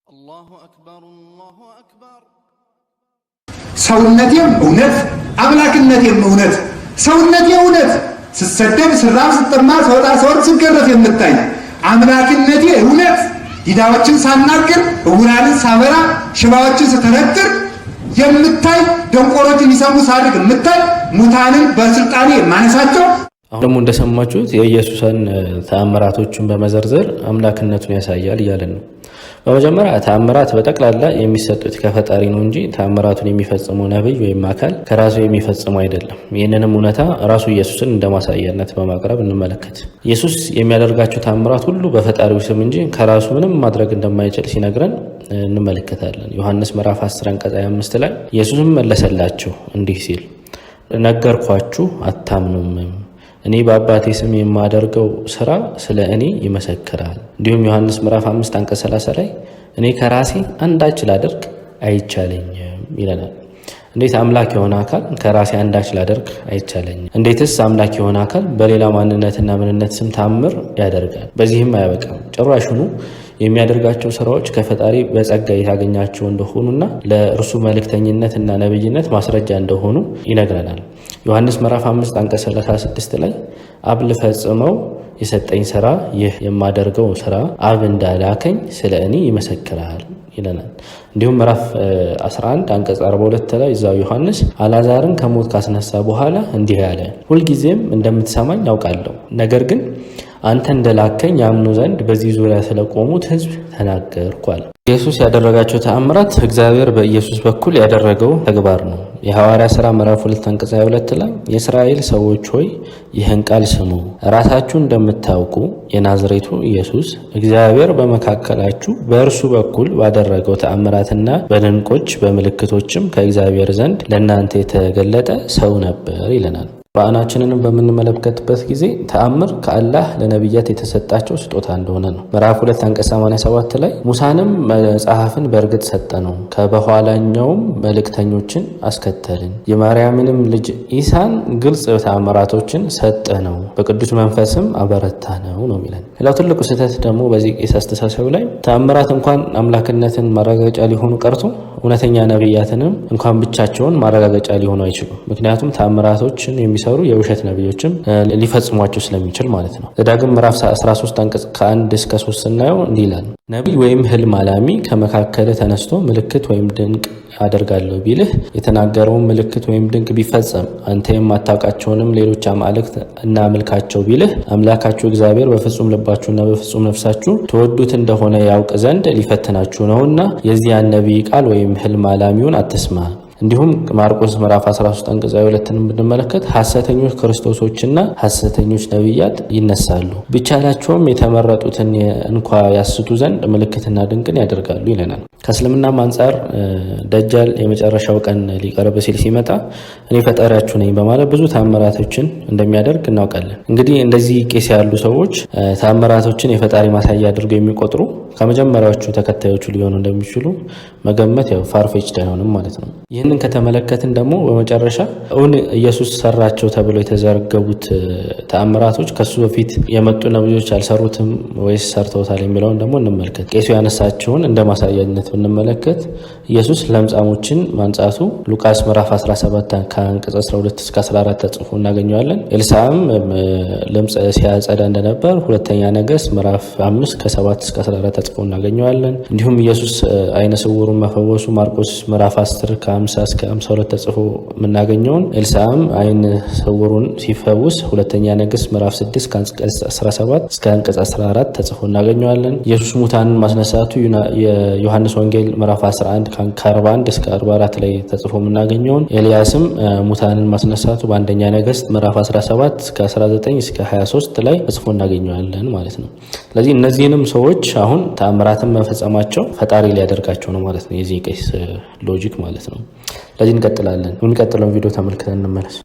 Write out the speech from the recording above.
الله أكبر الله أكبر። ሰውነቴም እውነት አምላክነቴም እውነት። ሰውነቴ እውነት ስሰደብ፣ ስራብ፣ ስጠማ፣ ስወጣ፣ ስወርድ፣ ስገረፍ የምታይ፣ አምላክነቴ እውነት ዲዳዎችን ሳናግር፣ እውራንን ሳበራ፣ ሽባዎችን ስተረትር የምታይ፣ ደንቆሮችን እንዲሰሙ ሳድርግ የምታይ፣ ሙታንን በስልጣኔ የማነሳቸው። አሁን ደግሞ እንደሰማችሁት የኢየሱስን ተአምራቶችን በመዘርዘር አምላክነቱን ያሳያል እያለን ነው። በመጀመሪያ ተአምራት በጠቅላላ የሚሰጡት ከፈጣሪ ነው እንጂ ተአምራቱን የሚፈጽመው ነብይ ወይም አካል ከራሱ የሚፈጽመው አይደለም። ይህንንም እውነታ ራሱ ኢየሱስን እንደ ማሳያነት በማቅረብ እንመለከት። ኢየሱስ የሚያደርጋቸው ተአምራት ሁሉ በፈጣሪው ስም እንጂ ከራሱ ምንም ማድረግ እንደማይችል ሲነግረን እንመለከታለን። ዮሐንስ ምዕራፍ 10 አንቀጽ 25 ላይ ኢየሱስም መለሰላቸው እንዲህ ሲል፣ "ነገርኳችሁ፣ አታምኑምም። እኔ በአባቴ ስም የማደርገው ስራ ስለ እኔ ይመሰክራል።" እንዲሁም ዮሐንስ ምዕራፍ 5 አንቀጽ 30 ላይ "እኔ ከራሴ አንዳች ላደርግ አይቻለኝም" ይለናል። እንዴት አምላክ የሆነ አካል ከራሴ አንዳች ላደርግ አይቻለኝም? እንዴትስ አምላክ የሆነ አካል በሌላ ማንነትና ምንነት ስም ታምር ያደርጋል? በዚህም አያበቃም። ጭራሹኑ የሚያደርጋቸው ስራዎች ከፈጣሪ በጸጋ ያገኛቸው እንደሆኑና ለእርሱ መልእክተኝነት እና ነብይነት ማስረጃ እንደሆኑ ይነግረናል። ዮሐንስ ምዕራፍ 5 አንቀጽ 36 ላይ "አብ ልፈጽመው የሰጠኝ ስራ ይህ የማደርገው ስራ አብ እንዳላከኝ ስለ እኔ ይመሰክራል" ይለናል። እንዲሁም ምዕራፍ 11 አንቀጽ 42 ላይ እዛው ዮሐንስ አልዓዛርን ከሞት ካስነሳ በኋላ እንዲህ ያለ፣ "ሁልጊዜም እንደምትሰማኝ አውቃለሁ፣ ነገር ግን አንተ እንደላከኝ ያምኑ ዘንድ በዚህ ዙሪያ ስለቆሙት ሕዝብ ተናገርኩ" አለ። ኢየሱስ ያደረጋቸው ተአምራት እግዚአብሔር በኢየሱስ በኩል ያደረገው ተግባር ነው። የሐዋርያ ሥራ ምዕራፍ 2 አንቀጽ 22 ላይ "የእስራኤል ሰዎች ሆይ፣ ይህን ቃል ስሙ፣ ራሳችሁ እንደምታውቁ የናዝሬቱ ኢየሱስ እግዚአብሔር በመካከላችሁ በእርሱ በኩል ባደረገው ተአምራትና በድንቆች በምልክቶችም ከእግዚአብሔር ዘንድ ለእናንተ የተገለጠ ሰው ነበር" ይለናል። ቁርአናችንንም በምንመለከትበት ጊዜ ተአምር ከአላህ ለነቢያት የተሰጣቸው ስጦታ እንደሆነ ነው። ምዕራፍ 2 አንቀጽ 87 ላይ "ሙሳንም መጽሐፍን በእርግጥ ሰጠነው፣ ከበኋላኛውም መልእክተኞችን አስከተልን፣ የማርያምንም ልጅ ኢሳን ግልጽ ተአምራቶችን ሰጠነው፣ በቅዱስ መንፈስም አበረታነው" ነው የሚለን። ሌላው ትልቁ ስህተት ደግሞ በዚህ ቄስ አስተሳሰብ ላይ ተአምራት እንኳን አምላክነትን ማረጋገጫ ሊሆኑ ቀርቶ እውነተኛ ነቢያትንም እንኳን ብቻቸውን ማረጋገጫ ሊሆኑ አይችሉም። ምክንያቱም ተአምራቶችን የሚሰሩ የውሸት ነቢዮችም ሊፈጽሟቸው ስለሚችል ማለት ነው። ዘዳግም ምዕራፍ 13 አንቀጽ ከ1 እስከ 3 ስናየው እንዲህ ይላል። "ነቢይ ወይም ህልም አላሚ ከመካከልህ ተነስቶ ምልክት ወይም ድንቅ አደርጋለሁ ቢልህ፣ የተናገረውን ምልክት ወይም ድንቅ ቢፈጸም፣ አንተ የማታውቃቸውንም ሌሎች አማልክት እናምልካቸው ቢልህ፣ አምላካችሁ እግዚአብሔር በፍጹም ልባችሁና በፍጹም ነፍሳችሁ ትወዱት እንደሆነ ያውቅ ዘንድ ሊፈትናችሁ ነውና የዚያን ነቢይ ቃል ወይም ህልም አላሚውን አትስማ።" እንዲሁም ማርቆስ ምዕራፍ 13 አንቀጽ 22ን ብንመለከት "ሐሰተኞች ክርስቶሶችና ሐሰተኞች ነቢያት ይነሳሉ፣ ቢቻላቸውም የተመረጡትን እንኳ ያስቱ ዘንድ ምልክትና ድንቅን ያደርጋሉ" ይለናል። ከእስልምናም አንጻር ደጃል የመጨረሻው ቀን ሊቀርብ ሲል ሲመጣ "እኔ ፈጣሪያችሁ ነኝ" በማለት ብዙ ተአምራቶችን እንደሚያደርግ እናውቃለን። እንግዲህ እንደዚህ ቄስ ያሉ ሰዎች ተአምራቶችን የፈጣሪ ማሳያ አድርገው የሚቆጥሩ ከመጀመሪያዎቹ ተከታዮቹ ሊሆኑ እንደሚችሉ መገመት ያው far-fetched አይሆንም ማለት ነው። ይህንን ከተመለከትን ደግሞ በመጨረሻ እውን ኢየሱስ ሰራቸው ተብለው የተዘገቡት ተአምራቶች ከሱ በፊት የመጡ ነብዮች አልሰሩትም ወይስ ሰርተውታል የሚለውን ደግሞ እንመልከት። ቄሱ ያነሳቸውን እንደ ማሳያነት ብንመለከት ኢየሱስ ለምጻሞችን ማንጻቱ ሉቃስ ምዕራፍ 17 ከአንቀጽ 12 እስከ 14 ተጽፎ እናገኘዋለን። ኤልሳዕም ለምጽ ሲያጸዳ እንደነበር ሁለተኛ ነገሥት ምዕራፍ 5 ከ7 እስከ 14 ተጽፎ እናገኘዋለን። እንዲሁም ኢየሱስ አይነ ስውሩን መፈወሱ ማርቆስ ምዕራፍ 10 ከ50 እስከ 52 ተጽፎ የምናገኘውን፣ ኤልሳዕም አይነ ስውሩን ሲፈውስ ሁለተኛ ነገሥት ምዕራፍ 6 ከአንቀጽ 17 እስከ አንቀጽ 14 ተጽፎ እናገኘዋለን። ኢየሱስ ሙታንን ማስነሳቱ የዮሐንስ ወንጌል ምዕራፍ 11 ከ41 እስከ 44 ላይ ተጽፎ የምናገኘውን፣ ኤልያስም ሙታንን ማስነሳቱ በአንደኛ ነገሥት ምዕራፍ 17 እስከ 19 እስከ 23 ላይ ተጽፎ እናገኘዋለን ማለት ነው። ስለዚህ እነዚህንም ሰዎች አሁን ተአምራትን መፈጸማቸው ፈጣሪ ሊያደርጋቸው ነው ማለት ነው፣ የዚህ ቄስ logic ማለት ነው። ስለዚህ እንቀጥላለን። የሚቀጥለውን ቪዲዮ ተመልክተን እንመለስ።